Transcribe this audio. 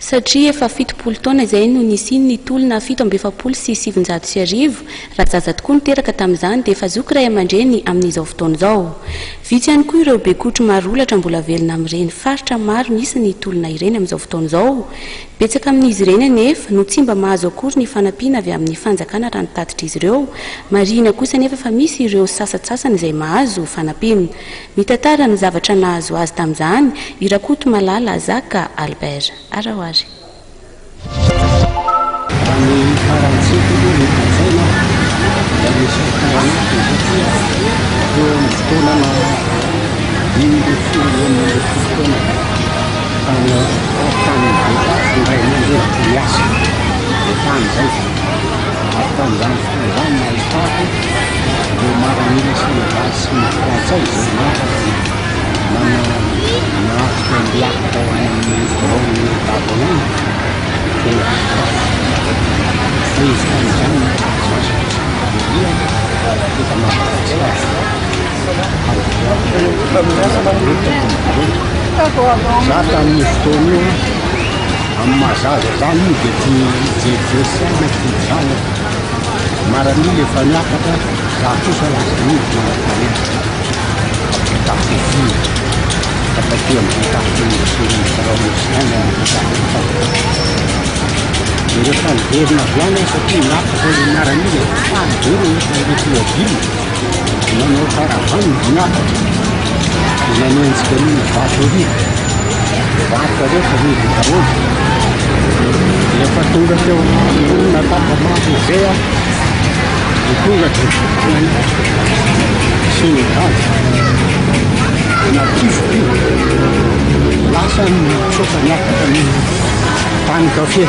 Satria efa 70 taona izay no nisian'ny tolona 1947, raha zaza tokoa no teraka tamin'izany dia efa zoky ray aman-dreny amin'izao fotoana izao. Vitsy ihany koa ireo bekotro marolatra mbola velona amin'ireny faritra maro nisy ny tolona ireny amin'izao fotoana izao. Betsaka amin'izy ireny anefa no tsy mba mahazo akory ny fanampiana avy amin'ny fanjakana raha ny tatitr'izy ireo. Marihina kosa anefa fa misy ireo sasantsasany izay mahazo fanampiana. Mitantara ny zavatra nahazo azy tamin'izany i Rakotomalala Zaka Albert. Araho ary. Raha ny farantsika aloha no lazaina dia misy tao anatiny satria teo amin'ny fotoana naha 15 16 taona tany tany Betafo ny ray aman-dreniko niasa dia tany izay ary tamin'izany fotoana izany nahitako ireo maramila senegaly sy ny frantsay izay niaraka nanatrika niakatra ho any amin'ny biraon'ny Dago any tena Betafo. Fa izy tamin'izany zaza voalohany efa Madagasikara. Za tamin'io fotoana io amin'ny maha zaza za moa dia tia jerijery saina, tia mizaha. Maramila efa niakatra, za kosa lasa nidina nankany Betafo fa taty amin'ny Betafo sy ny birao misy ihany any Betafo tao. Dia rehefa niverina avy any aho satria niakatra ilay miaramila dia faly be nahita ilay tomobile nanao caravane niakatra dia nanenjika an'iny vato ery. Vato rehetra nidina daholo. Rehefa tonga teo ambonina tapa-maso izay aho dia tonga dia Sénégal natifiko io. Lasa nitsoaka niakatra ny tany kafe.